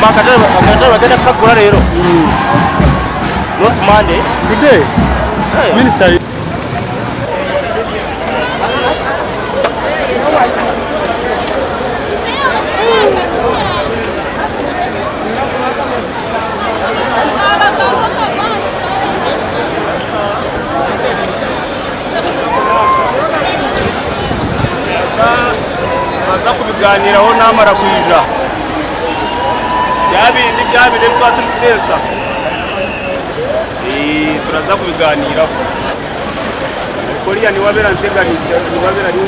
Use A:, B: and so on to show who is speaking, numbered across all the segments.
A: Akatare bagenda kukagura leero not Monday.
B: Today, Minister.
A: Turaza kubiganiraho namara kwija. Bya bindi bya bindi ebi twaba turikuteesa turaza kubiganiraho. Oriya niwe abeera anteganiise niwe abeera ari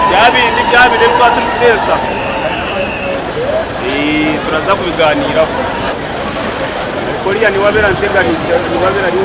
A: Bya bindi bya bindi ebi twaba turikuteesa turaza kubigaaniiraho. Oriya niwe abeera anteganiise niwe abeera ari.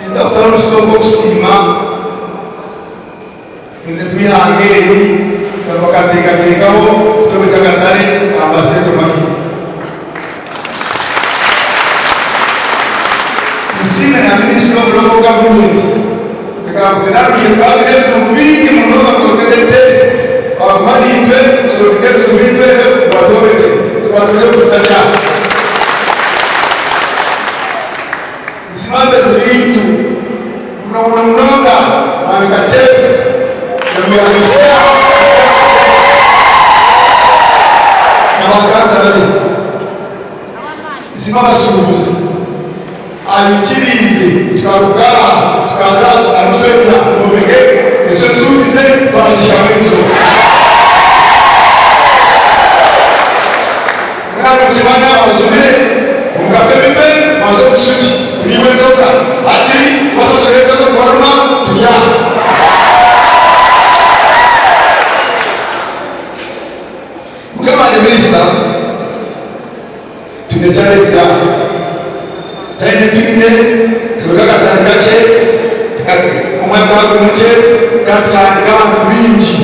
C: Ninza kutaho omugisha ogu okusiima Purezidenti w'eihanga eri bakateekateekaho kutobeza akatare ka Mbara Central Market. Nsiime na Ministry of Local Government ekaakutenaruye twaba twine ebizibu bingi munonga kwonka ete baguma naitwe kusolvinga ebizibu byaitu ebyo ngu batwombekye tubaase kutabya. Nsiima abebezi baitu muno muno munonga Mwami Kakyezi na Mwami Hosea na ba kansala be. Nsiima abashuubuzi abaikiriize tukaruga aha tukaza aha Ruswenya kwombeka ensi ensuubize twagihikamu erizooba. Mwena nimukimanya abajunire mukafa emitwe mwaza omu kishugi kuriibwa enjoka. Hati kubasasura enjoka kubaruma turi aha. Mukama wangye minisita twine ekyareta time twine twine akatare kakye omwanya gukaba guri mukye kandi tukahandiika abantu baingi.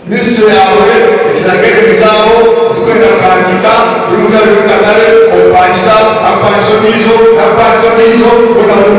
C: Minisitule yaawe ekiza nk'endimi zaabo zirikwenda kuhandiika buri muntu ari omu katare, omupangisa arikupangisa ondiijo, arikupangisa ondiijo, boona bari.